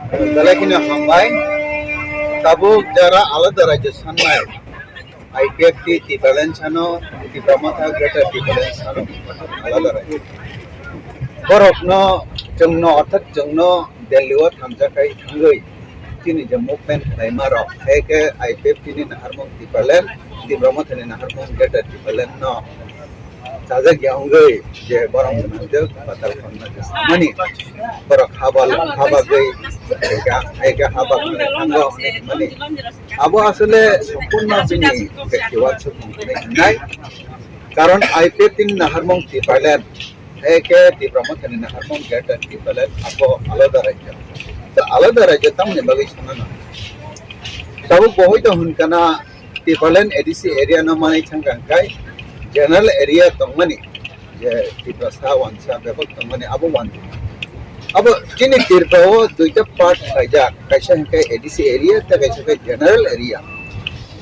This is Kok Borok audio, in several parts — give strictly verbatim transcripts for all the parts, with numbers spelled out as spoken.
Belai kheno hambai. Tabuk jara alada rajyo sannai, I P F T Tipraland sano, Tipra Motha Greater Tipraland sano, alada rajyo. Borokno, chwngno, orthat chwngno Delhi o thamjakhai thangwi chini je movement khlaima rok, hai khe I P F T ni naharmung Tipraland, Tipra Motha ni naharmung Greater Tipraland no chajak ya wngwi je borok gwnangjak patal khonna je samani borok haba, habagwi eka, eka habak mani thango hwnwi hwnmani. Abo asole sompurno bini bektiwat sukung hwnwi hwnnai. Karon I P F T ni naharmung Tipraland, eke Tipra Motha ni naharmung Greater Tipraland abo alada rajyo. To alada rajyo tamni bagwi sanana. Tabuk bo hoito hwnkana Tipraland A D C area no manwi thangkha hwnkhe general area tongmani, je Tiprasa wansa bebak tongmani abo wansa. Abo chini Tripura o duita part khlaijak, kaisa hwnkhe A D C area tei kaisa hwnkhe general area.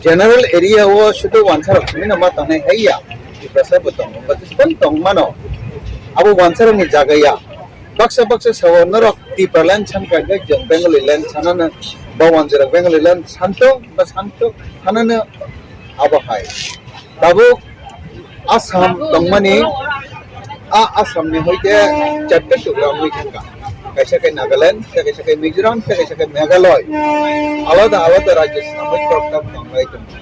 General area o sudu wansa rok simi no ma tongnai hai ya, Tiprasa bo tongo, but tong tongmano abo wansa rokni jaga ya. Baksa baksa sao norok Tipraland sankha hwnkhe chwng Bengali land sanano, ba wanjwrok Bengali land santo ba santo hanano abo hai. Tabuk Assam tongmani, a Assam ni hoite charta tukra wngwi thangkha. Kaisa khe Nagaland, tei kaisa khe Mizoram, tei kaisa khe Meghalaya. Alada alada rajyo swnamwi tok tok tongbai tongo.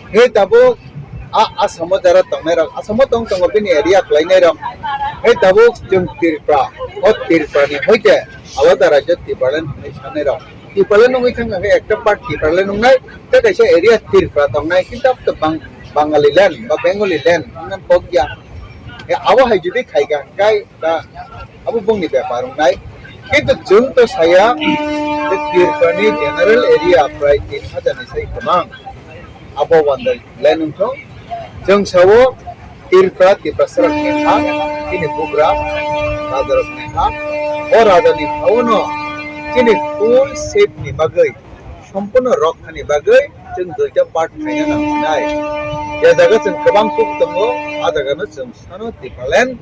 He tabuk a Assam o jara tongnai rok, Assam o tong tongo bini area khlainai rok. He tabuk chwng Tripura, o Tripura ni hoite alada rajyo Tipraland hwnwi sanai rok. Tipraland wngwi thangkha khe ekta part Tipraland wngnai, tei kaisa area Tripura tongnai, kintu abo to Bang-, Bangali land ba Bengali land wngna kok ya. He abo hai jodi khaikha hwnkhe ta abo bongni bepar wngnai. Kintu chwng to saya je Tripura ni general area prai tin hajar ni sai kwbang. Abo wanda land wngthok. Chwng sao Tripura, Tiprasa rok ni ha, chini bugra, raja rok ni ha. O raja ni ha o no chini full shape ni bagwi, sompurno rok thani bagwi chwng duita part khaina nang sinai. Je jaga chwng kwbang kuk tongo, a jaga no chwng sano Tipraland.